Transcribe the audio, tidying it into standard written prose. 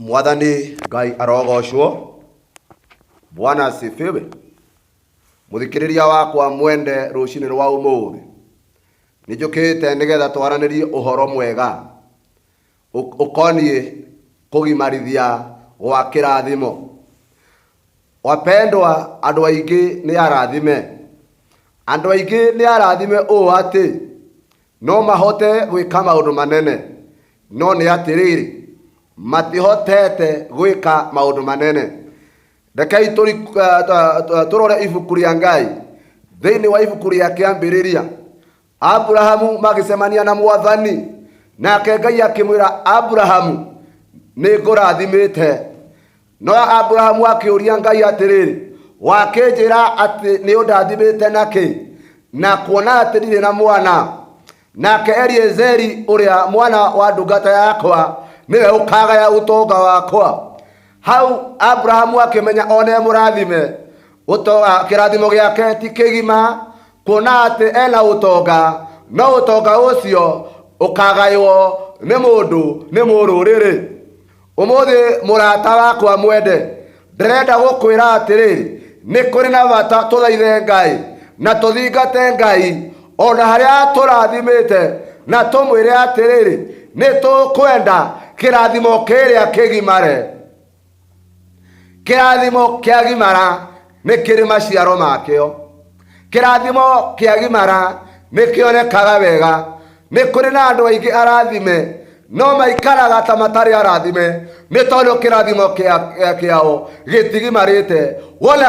Mwathani Ngai arogocwo. Bwana asifiwe. Mũthikĩrĩria wakwa mwende rũcinĩ rwa ũmũthĩ, nĩ njũkĩte nĩgetha twaranĩrie ũhoro mwega ũkoniĩ kũgimarithia gwa kĩrathimo. Wapendwa, andũ aingĩ nĩ arathime. Andũ aingĩ nĩ arathime ũũ atĩ no mahote gwĩka maũndũ manene, no nĩ atĩrĩrĩ, matihotete gwĩka maũndũ manene. Rekei tũrore ibuku rĩa Ngai. Thĩinĩ wa ibuku rĩa Kĩambĩrĩria, Aburahamu magĩcemania na Mwathani, nake Ngai akĩmwĩra, Aburahamu, nĩ ngũrathimĩte. No Aburahamu akĩũria Ngai atĩrĩrĩ, wakĩnjĩra atĩ nĩ ũndathimĩte na kĩ, na kuona atĩ ndirĩ na mwana? Nake Eliezeri ũrĩa mwana wa ndungata yakwa nĩwe ũkagaya ũtonga wakwa. Hau Aburahamu akĩmenya one mũrathime, kĩrathimo gĩake ti kĩgima, kuona atĩ ena ũtonga, no ũtonga ũcio ũkagaywo nĩ mũndũ nĩ mũrũrĩrĩ. Ũmũthĩ mũrata wakwa mwende, ndĩrenda gũkwĩra atĩrĩrĩ, nĩ kũrĩ na bata tũthaithe Ngai na tũthingate Ngai ona harĩa atũrathimĩte, na tũmwĩre atĩrĩrĩ, nĩ tũkwenda kĩrathimo kĩrĩa kĩgimare. Kĩrathimo kĩagimara nĩ kĩrĩ maciaro makĩo. Kĩrathimo kĩagimara nĩ kĩonekaga wega. Nĩ kũrĩ na andũ aingĩ arathime no maikaraga ta matarĩ arathime nĩ tondũ kĩrathimo kĩao gĩtigimarĩte. Wona.